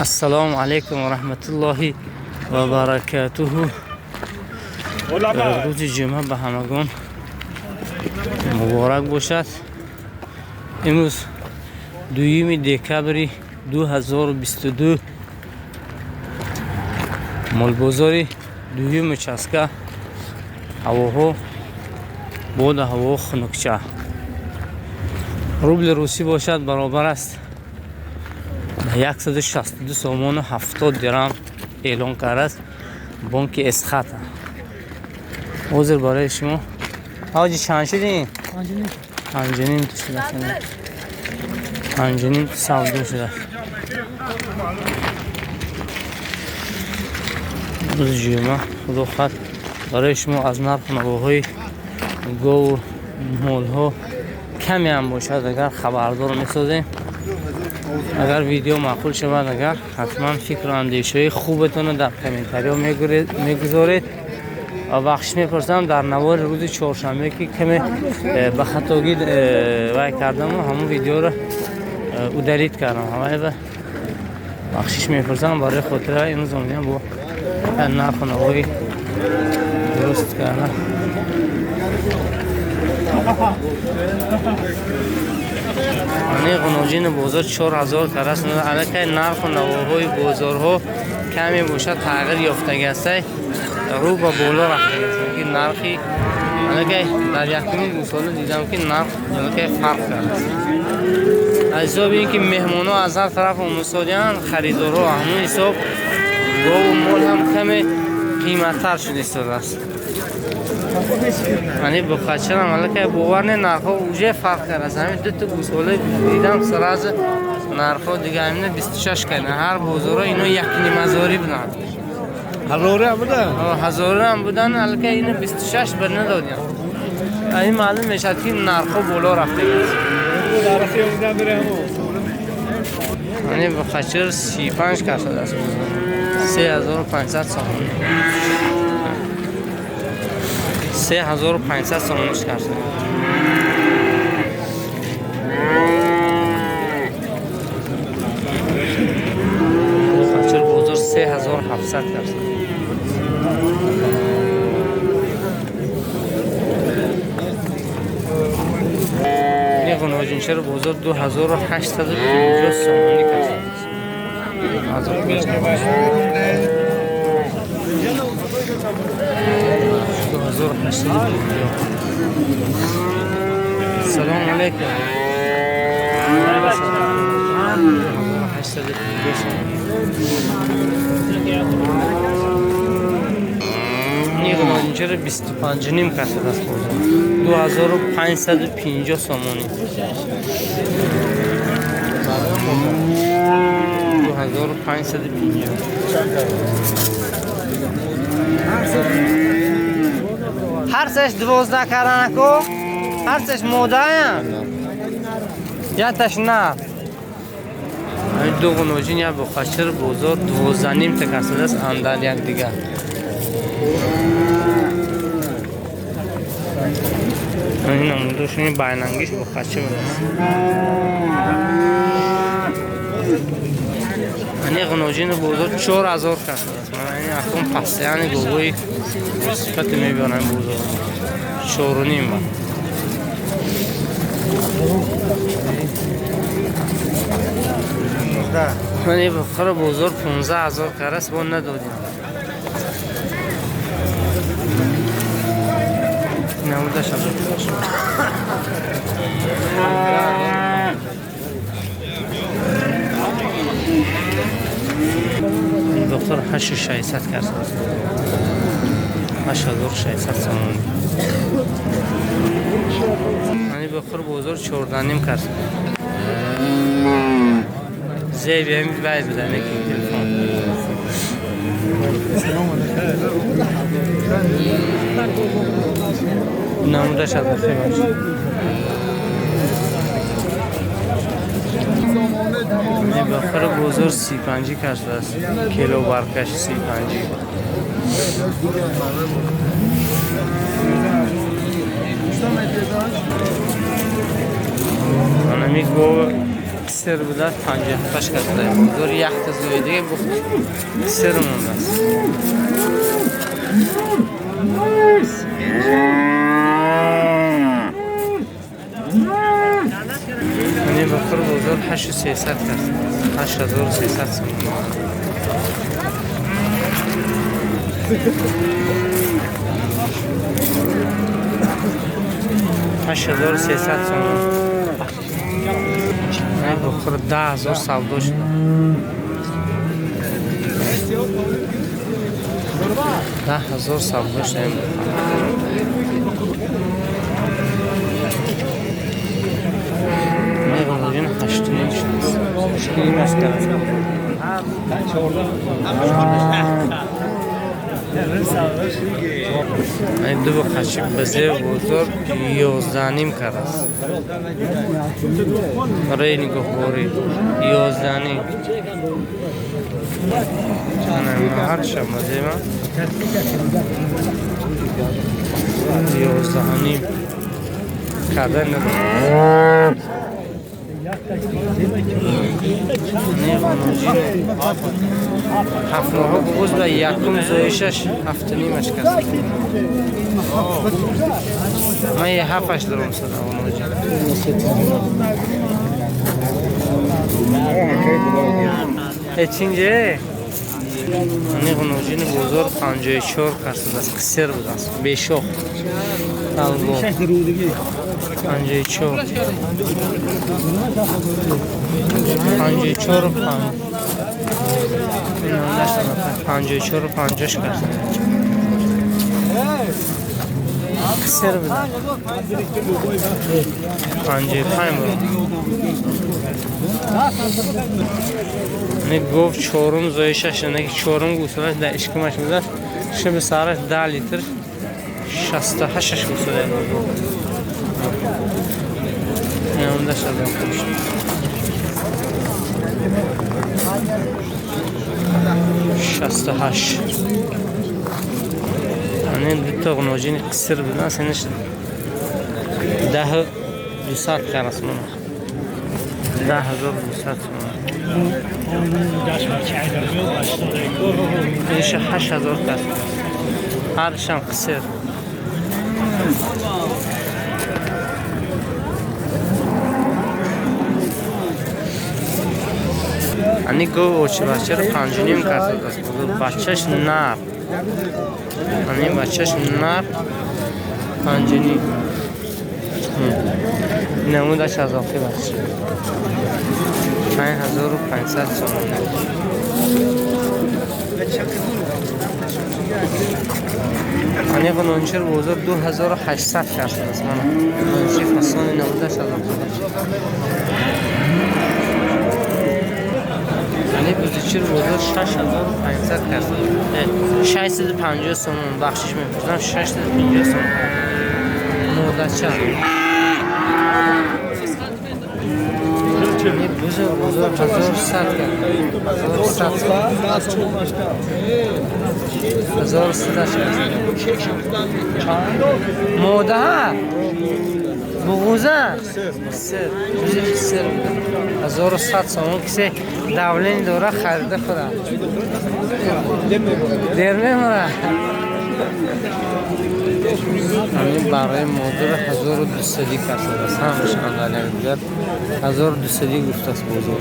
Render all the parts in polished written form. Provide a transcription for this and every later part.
Ассалому алайкум ва раҳматуллоҳи ва баракатуҳу. Рӯзи ҷумъа ба ҳамагон муборак бошад. Имрӯз 2 декабри 2022, молбозори дуюм участка. Ҳавоҳо, боду ҳаво хунукча. Рубли русӣ бошад, баробар аст ба 162 сомону 70 дирам эълон кардааст бонки Эсхата. Ҳозир барои шумо. Ҳоҷи, чанд шудин? 5,5 шуда, 5,5 савдо шудааст. Рӯзи ҷумъа, худо хоҳад, барои шумо аз нарху навоҳои гову молҳо каме ҳам бошад агар хабардор месозем. Агар видео маъқул шавад, агар ҳатман фикру андешаҳои хубатонро дар комментариҳо мегузоред. Ва бахшиш мепурсам, дар навори рӯзи чоршанбе ки каме ба хатогӣ вай кардаму ҳамон видеоро удалить кардам, ҳамаеба бахшиш мепурсам. Барои хотира имрӯз омадем бо нарху навои дуруст карда. Ани ғуноҷини бозор 4000 караст. Аллакай нарху навоҳои бозорҳо каме бошад тағйир ёфтагӣ астай, рӯ ба боло рафтагӣ аст, ки нархи аллакай дар якуми гӯсола дидам, ки нарх аллакай фарқ кардааст. Аз ҳисоби ин ки меҳмонҳо аз ҳар тараф омӯсодианд, харидорҳо, ҳамон ҳисоб гову мол ҳам каме қиматтар шуда истодааст. Ани буқачарам аллакай бовар не, нархҳо уже фарқ кардааст. Ҳамин дута гӯсола дидам, сразу нархҳо дига ҳамина 26 кардан. Ҳар бозорҳо ино якнимазорӣ буданд. Ҳазорӣ ҳам будан? Ҳазорӣ ҳам будан, аллакай ино 26 ба надодиям. Ин маълум мешавад, ки нархҳо боло рафтагиаст. Ани буқачар 35 кас шудааст, 3500 сомонӣ, 3500 сомониш кард. Буқачир бозор 3700 кард. Ин ғуноҷинчаро бозор 2850 сомонӣ кард. 2850. Салому алейкум. 2850 сомонӣ. Ин ғуноҷинчаро 25,5 кас аст бозор, 2550 сомонӣ, 2550. Ҳар сеш 12 каранако, ҳар сеш модаям, яташ нар. Ду ғуноҷин, як буқачир бозор 12,5 та касадааст андар якдигар. Ин намудошини байнангиш буқачир будааст. Ани ғуноҷини бозор 4000 касадааст. Мана ин акун пастияни говои сифати мебиёрам бозор 4,5 ба. Ани бухоро бозор 15,000 караст, бо надодем. Намудаш аз доктор 8600 кард, 8600 сомонӣ. Ани бухор бозор 14,5 кард. Зеби ҳами вай буда неки телефон. Намудаш аз бошад. Бахар бозор 35 кардааст. Кило баркаш 35. Анами гов Қисир буда 58 карда. Бозор якта зоидига бу қисир мондааст. Ани бақур бозор 8300 кард. 8300 сомон. 8300 сомон. Ани бақур 10000 савдо шуда. 10000 савдо шуда. Меғоножин 8.5 шудааст. Мушкилимаш кард. Ани ду бақачи базе бозор 11.5 кардааст. Барои нигоҳборӣ 11.5. Ҳарча базема 11.5 карда надорад. Ҳафт моҳа буғуз ба якум зоишаш 7.5 кард. Ман ҳафташ дорам сада ғуноҷи. Чинҷе? Ани ғуноҷини бозор 54 кард, қисир будааст, бешох. Талбо. 54. 54 5. 54 5 кард. Қисир буда. 55 буд. Не гуфт чорум зоишаш, не чорум гӯсолаш дар ишкамаш будааст. Шаби сараш 10 литр 68 гӯсола. Намудаш аз он кушт. 68. Ани дута ғуноҷини қисир будан, сенаш 10200 карас мона. 10200 сомон. Иша 8000 кас. Ҳаршам қисир. Ани гов очи бачаро 5.5 кард. Бачаш нар. Ани бачаш нар 5.5. Намудаш аз охи бача. 5500 сомон. Ани ғунончир бозор 2800 кард аст. Мана ғунончи фасони намудаш аз охи бача. Ани бузичир бозор 6500 кард. 650 сомон бахшиш мепурсам 650 сомон. Модача. Ани бузор бозор 1100 кард. 1100. 1100 кард. Мода буғуза қисир. Бузи қисир буда. 1100 сомон кисе давлени дора харида хӯра. Дер мемора. Ҳамин барои модур 1200 кас аст. Ҳамаш андалия дигар 1200 гуфтааст бозор.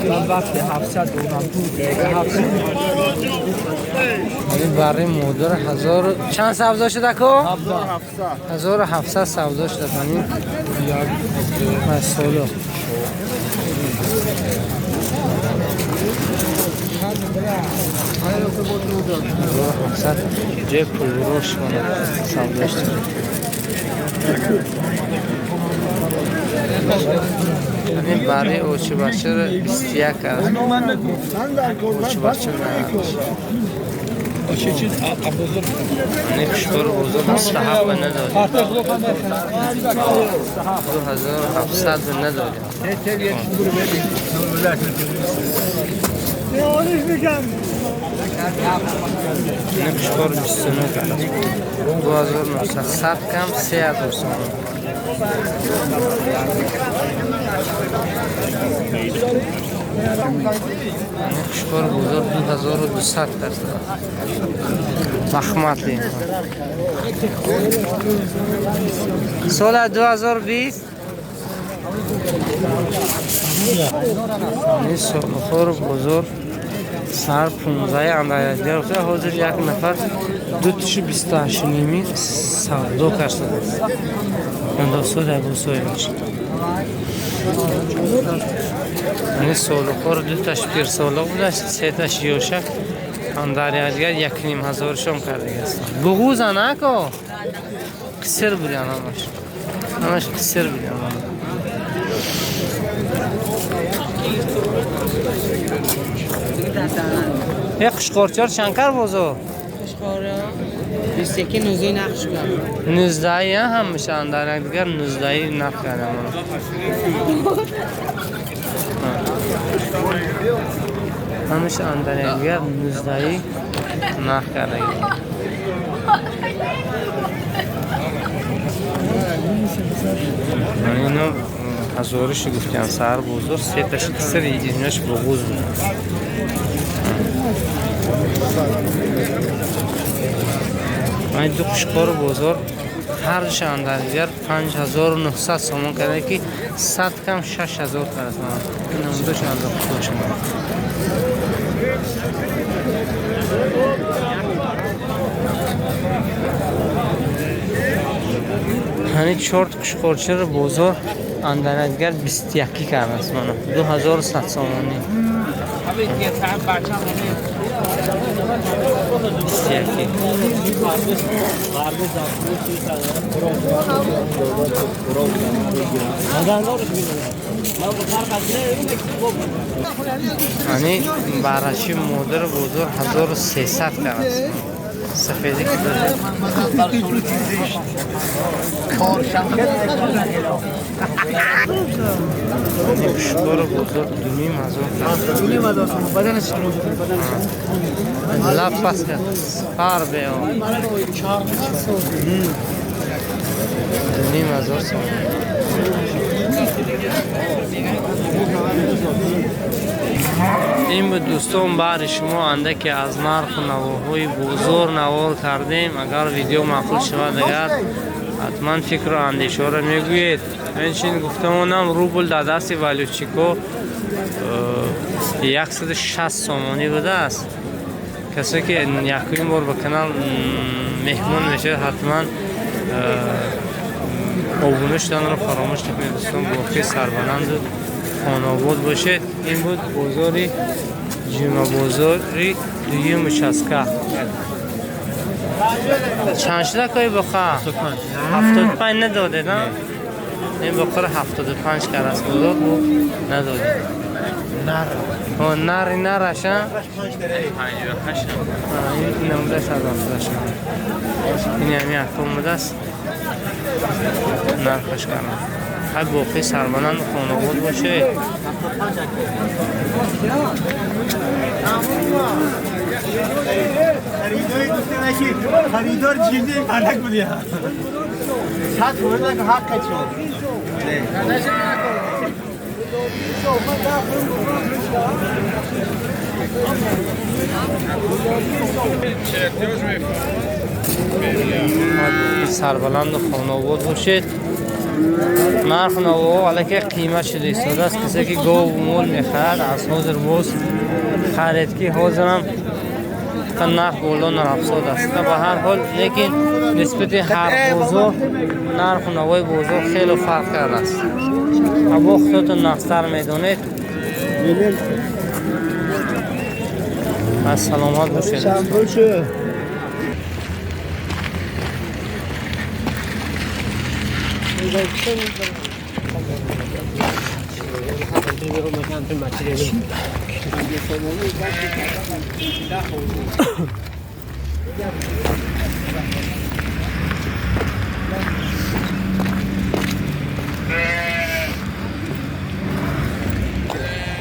من وقتی 700 دارم 700. ҳамин барои модур 1000 чанд савдо шуда ко? 1700 савдо шуда. Ҳамин масоло. 1700 ҷои пулрош савдо шуда. Ҳамин барои очи бачаро 21 аст. Очи бача Хушкор бозор 27 надорем. 2700 надорем. Ин қушқор 29 кард. 2900 100 кам 3000 сомон. Ин қушқор бозор 2200 кард. Махматли. Соли 2020 ин солхор бозор сар 15 андаядиёр ҳозир як нафар 2,28 савдо кардааст. Андоза дабусояш. Ин солхор дуташ пирсола будааст, сеташ ёшак андарядигар 1,5 ҳазоршон кардагиаст. Буғуза нако? Қисир будан ҳамаш. Ҳамаш қисир будан. Е қушқорчор чанд кар бозор? Қушқора 21 19 нақш кард. 19 ҳамаша андарядигар 19 нақш кардам. Ҳамаша андарядигар 19 нақш кардагӣ. Ино ҳазориши гуфтиам саҳар бозор сеташ қисир инаш буғуз буд. Ман ду қушқори бозор ҳар душа андардигар 5900 сомон карда ки 100 кам 6000 кард. Ин намудаш андо қушқор. Ҳамин чорт қушқорчиро бозор андарадигар 21 кардааст. Мана 2100 сомонӣ. 21. Ҳамин бараши модари бозор 1300 кардааст. Сафеди ки дорад. Қушқори бозор 2500 кард. Лаб пас кард. Пар бео. 2500 сомон. Ин буд дӯстон баҳри шумо андаке аз нарху навоҳои бозор навор кардем. Агар видео маъқул шавад, агар ҳатман фикру андешаҳоро мегӯед. Инчунин гуфтамонам рубл дар дасти валютчико 160 сомонӣ будааст. Касое ки якумин бор ба канал меҳмон мешавад, ҳатман обуна шуданро фаромӯш накунед дӯстон. Боқӣ сарбаланду хонобод бошед. Ин буд бозори ҷумъабозори дуюм участка. Чанд шуда кои боқа? 75 надодед, а? Ин боқаро 75 кард аст бозор надодед. Нари нараш, а? 58. Ин намудаш аз 78. Ин ҳами аком будааст. Нархаш кардам. Ҳай боқӣ сарбаланд хонобод бошед. خریدار چیزی پردک بودی صد خورده که حق شد. Сарбаланду хонобод бошед. Нарху навоҳо аллакай қимат шуда истодааст. Касе ки гову мол мехарад аз ҳозир боз харед ки ҳозирам нарх боло нарафзод аст. Ба ҳар ҳол лекин нисбати ҳар бозор нарху навои бозор хеле фарқ кардааст. Або худотон нақстар медонед. Аз саломат бошед.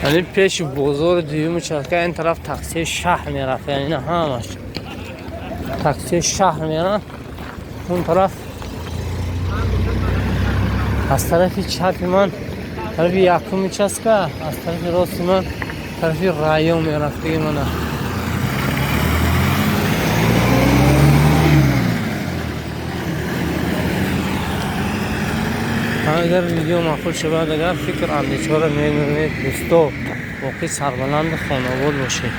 Яъне пеши бозори дуюми участка ин тараф таксии шаҳр мерафт, яъне ина ҳамаш таксии шаҳр меранд. Он тараф аз тарафи чапи ман тарафи якум участка, аз тарафи рости ман тарафи район мерафтиги мана. Агар видео маъқул шавад, агар фикр андешаҳоро менавед, дӯсто, боқӣ сарбаланду хонобод бошед.